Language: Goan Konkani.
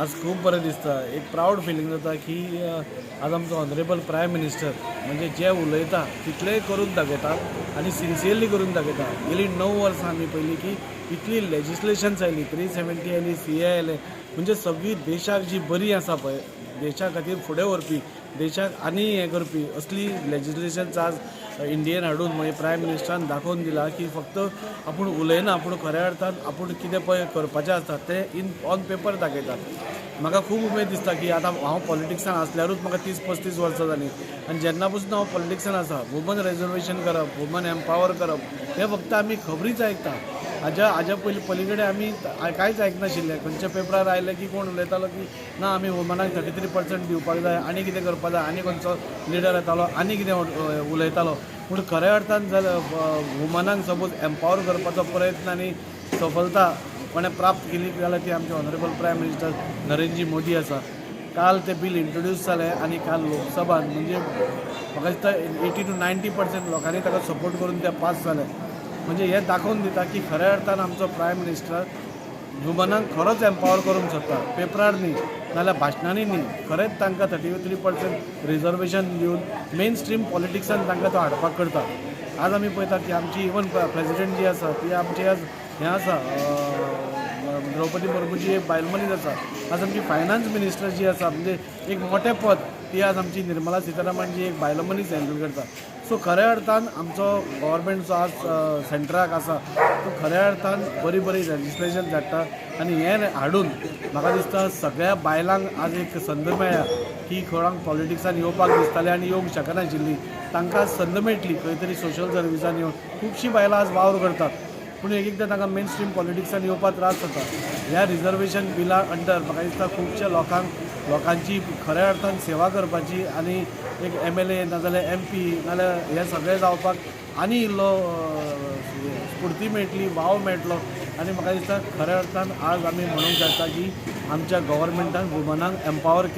आज खूब बरें दिसता. एक प्रावड फिलींग जाता की आज आमचो ऑनरेबल प्रायम मिनिस्टर म्हणजे जे उलयता तितलेंय करून दाखयता आनी सिन्सियरली करून दाखयता. गेली 9 वर्सां आमी पळयली की इतली लेजिस्लेशन्स आयली, 370 आयली, सीएए आयले, म्हणजे सगळी देशाक जी बरी आसा पळय, देशा खातीर फुडें व्हरपी, देशाक आनी हें करपी असली लेजिस्लेशन्स आज इंडियेन हाडून मागीर प्रायम मिनिस्टरान दाखोवन दिला की फक्त आपूण उलयना, पूण खऱ्या अर्थान आपूण कितें पळय करपाचें आसता तें इन ऑन पेपर दाखयतात. म्हाका खूब उमेद दिसता की आतां हांव पॉलिटिक्सान आसल्यारूच म्हाका 30-35 वर्सां जालीं आनी जेन्ना पसून हांव पॉलिटिक्सान आसा, वुमन रिजर्वेशन करप, वुमन एम्पावर करप, हें फक्त आमी खबरीच आयकता. हाज्या पयलीं पली कडेन आमी कांयच आयकनाशिल्लें. खंयच्या पेपरार आयलें की कोण उलयतालो की ना, आमी वुमनाक 33% दिवपाक जाय आनी कितें करपाक जाय, आनी खंयचो लिडर येतालो आनी कितें उलयतालो. पूण खऱ्या अर्थान जर वुमनाक सपोज एम्पावर करपाचो प्रयत्न आनी सफलता कोणें प्राप्त केली जाल्यार ती आमचे honourable prime minister Narendraji Modi आसा. काल तें बील इंट्रोड्यूस जालें आनी काल लोकसभान म्हणजे म्हाका दिसता 80 टू 90% लोकांनी ताका सपोर्ट करून तें पास जालें. म्हणजे हें दाखोवन दिता की खऱ्या अर्थान आमचो प्रायम मिनिस्टर वुमनाक खरोच एम्पावर करूंक सोदता. पेपरार न्ही, नाल्यार भाशणांनी न्ही, खरेंच तांकां 33% रिजर्वेशन दिवन मेन स्ट्रीम पॉलिटिक्सान तांकां तो हाडपाक करता. आज आमी पळयतात की आमची इवन प्रेजिडेंट जी आसा ती आमची आज हें आसा, द्रौपदी मुर्मू जी एक बायल मनीस आसा. आज आमची फायनान्स मिनिस्टर जी आसा, म्हणजे एक मोठें पद, ती आज आमची निर्मला सीतारामन जी एक बायल मनीस हँडल करता. सो खऱ्या अर्थान आमचो गव्हर्मेंट जो आज सेंट्राक आसा तो खऱ्या अर्थान बरी बरी लेजिस्लेशन हाडटा आनी हें हाडून म्हाका दिसता सगळ्या बायलांक आज एक संद मेळ्ळ्या की कोणाक पॉलिटिक्सान येवपाक दिसतालें आनी येवंक शकनाशिल्लीं, तांकां संद मेळटली खंय तरी सोशल सर्विसान येवन. खुबशीं बायलां आज वावर करतात, पूण एक एकदां तांकां मेन स्ट्रीम पॉलिटिक्सान येवपाक त्रास जाता. ह्या रिजर्वेशन बिला अंडर म्हाका दिसता खुबश्या लोकांक लोकांची खऱ्या अर्थान सेवा करपाची आनी एक एमएलए नाजाल्यार एमपी नाजाल्यार हे सगळें जावपाक आनी इल्लो स्फुर्ती मेळटली, वाव मेळटलो. आनी म्हाका दिसता खऱ्या अर्थान आज आमी म्हणूंक शकता की आमच्या गव्हर्मेंटान वुमनाक एम्पावर केला.